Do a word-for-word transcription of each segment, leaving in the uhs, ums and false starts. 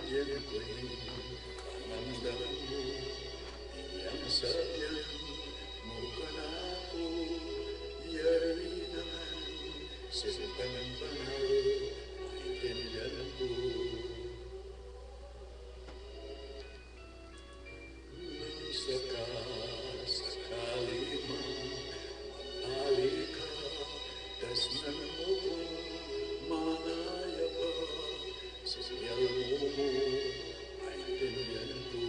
Yan ku ing pangandam mu, inyang sabian mu kanaku, yari na ngan sintang banal, aintindian ku. Nung saka-sakali mang mabalik ka, dasnan mu kung manaya pa, sinyal mu mu, aintindian ku.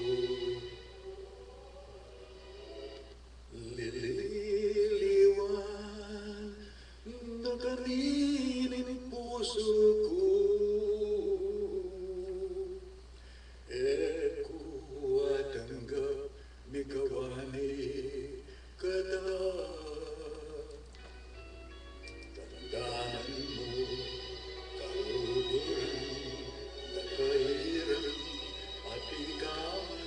Liliwan na kanini ning pusu ku. E ku atanggap, mikawani kata. Tandanan mu, kaluguran da kairan, atin ka man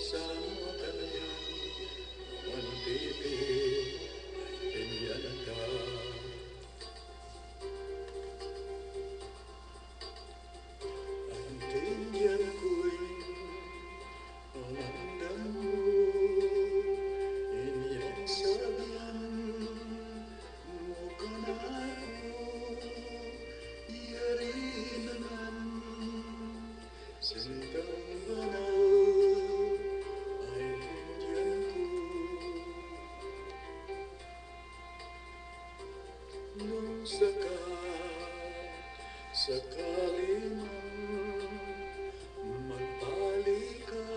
sa makanyan, mantipi, aintindian ta. Aintindian ku ing pangandam mu, inyang sabian mu kanaku, yari na ngan sintang banal, aintindian ku. Nung saka-sakali mang magbalik ka,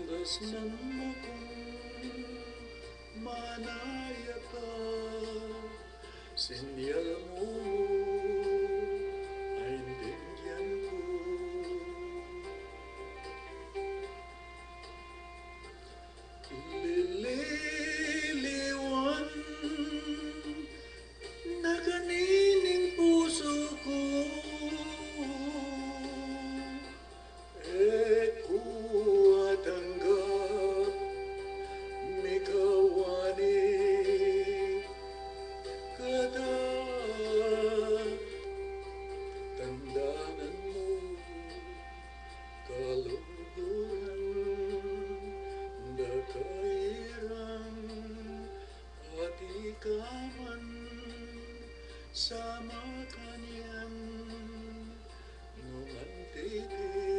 dasnan mu kung manaya pa, sinyal mu, aintindian ku. Liliwan na kanining pusu ku, e ku atanggap, mikawani kata. Tandanan mu, kaluguran da kairan, atin ka man sa makanyan, nung antipi,